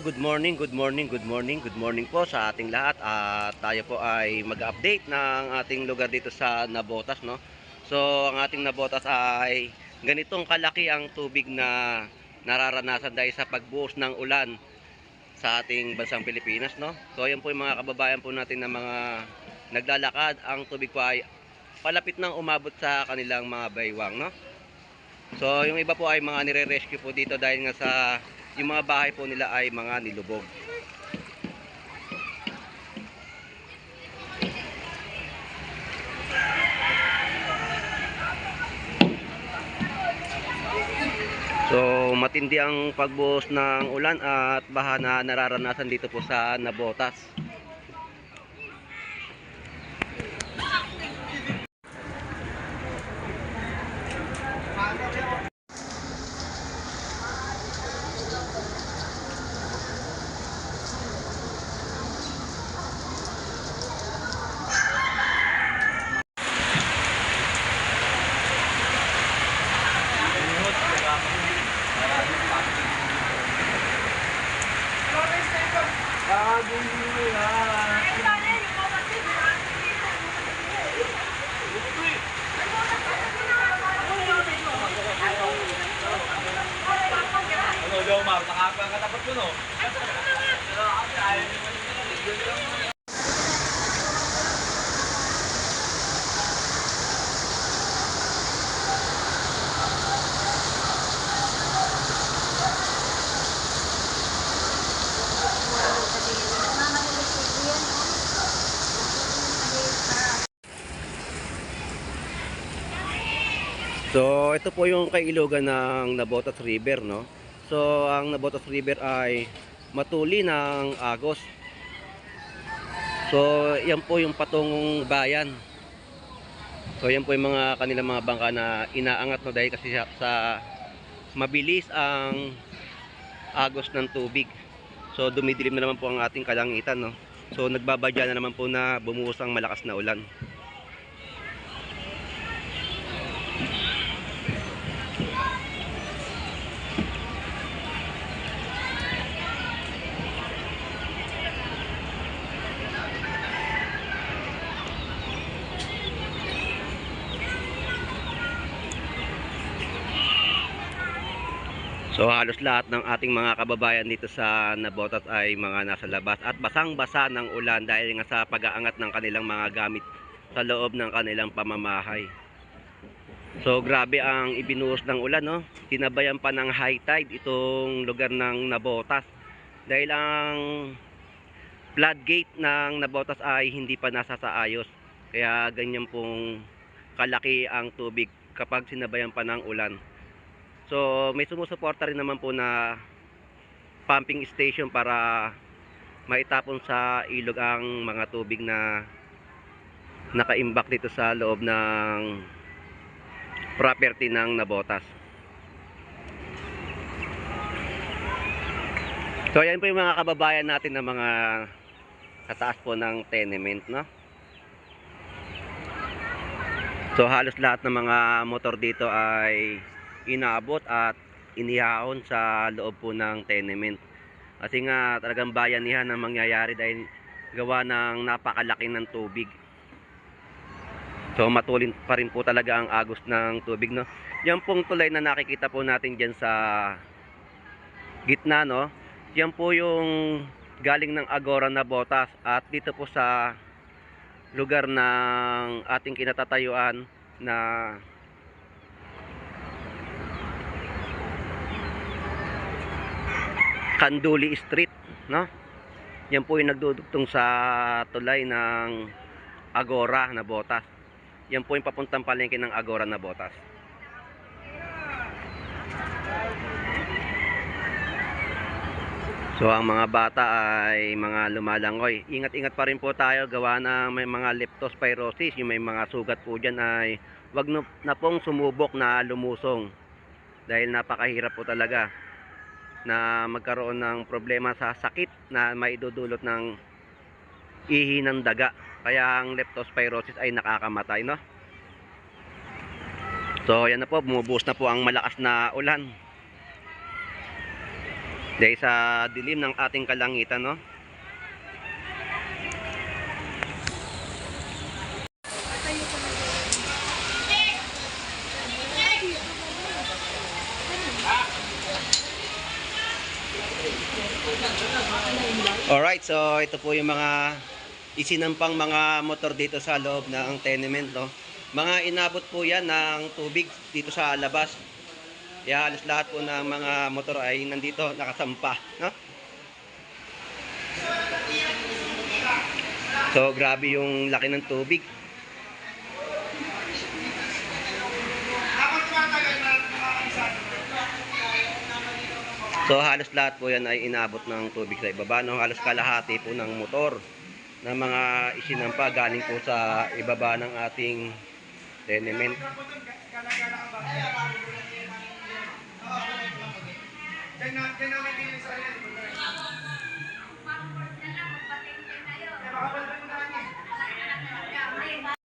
good morning, good morning, good morning, good morning po sa ating lahat. At tayo po ay mag-update ng ating lugar dito sa Nabotas, no? So, ang ating Nabotas ay ganitong kalaki ang tubig na nararanasan dahil sa pagbuhos ng ulan sa ating bansang Pilipinas, no? So, ayan po yung mga kababayan po natin na mga naglalakad. Ang tubig po ay palapit nang umabot sa kanilang mga baywang, no? So, yung iba po ay mga nire-rescue po dito dahil nga sa yung mga bahay po nila ay mga nilubog. So, matindi ang pagbuhos ng ulan at baha na nararanasan dito po sa Nabotas. So, ito po yung kailugan ng Nabotas River, no? So, ang Nabotas River ay matuli ng Agos. So, yan po yung patungong bayan. So, yan po yung mga kanilang mga bangka na inaangat, no? Dahil kasi sa mabilis ang agos ng tubig. So, dumidilim na naman po ang ating kalangitan, no? So, nagbabadya na naman po na bumuhos ang malakas na ulan. So halos lahat ng ating mga kababayan dito sa Nabotas ay mga nasa labas at basang-basa ng ulan dahil nga sa pag-aangat ng kanilang mga gamit sa loob ng kanilang pamamahay. So grabe ang ibinuhos ng ulan, no? Tinabayan pa ng high tide itong lugar ng Nabotas dahil ang floodgate ng Nabotas ay hindi pa nasasaayos. Kaya ganyan pong kalaki ang tubig kapag sinabayan pa ng ulan. So may sumusuporta rin naman po na pumping station para maitapon sa ilog ang mga tubig na nakaimbak dito sa loob ng property ng Nabotas. So ayan po yung mga kababayan natin na mga kataas po ng tenement, no? So halos lahat ng mga motor dito ay inaabot at inihaon sa loob po ng tenement. Kasi nga talagang bayanihan ang mangyayari dahil gawa ng napakalaki ng tubig. So matulin pa rin po talaga ang agos ng tubig, no? Yan pong tulay na nakikita po natin dyan sa gitna, no? Yan po yung galing ng Agora Nabotas at dito po sa lugar ng ating kinatatayuan na Kanduli Street, no? Yan po yung nagdudugtong sa tulay ng Agora Nabotas. Yan po yung papuntang palengke ng Agora Nabotas. So ang mga bata ay mga lumalangoy. Ingat-ingat pa rin po tayo gawa na may mga leptospirosis, yung may mga sugat po dyan ay wag na pong sumubok na lumusong dahil napakahirap po talaga na magkaroon ng problema sa sakit na maidudulot ng ihi ng daga. Kaya ang leptospirosis ay nakakamatay, no? So yan na po, bumubuhos na po ang malakas na ulan. Dahil sa dilim ng ating kalangitan, no? Alright, so ito po yung mga isinampang mga motor dito sa loob ng tenement, no? Mga inabot po yan ng tubig dito sa labas. Kaya halos lahat po ng mga motor ay nandito nakasampa, no? So grabe yung laki ng tubig. So halos lahat po yan ay inabot ng tubig sa ibaba, no? Halos kalahati po ng motor na mga isinampa galing po sa ibaba ng ating tenement.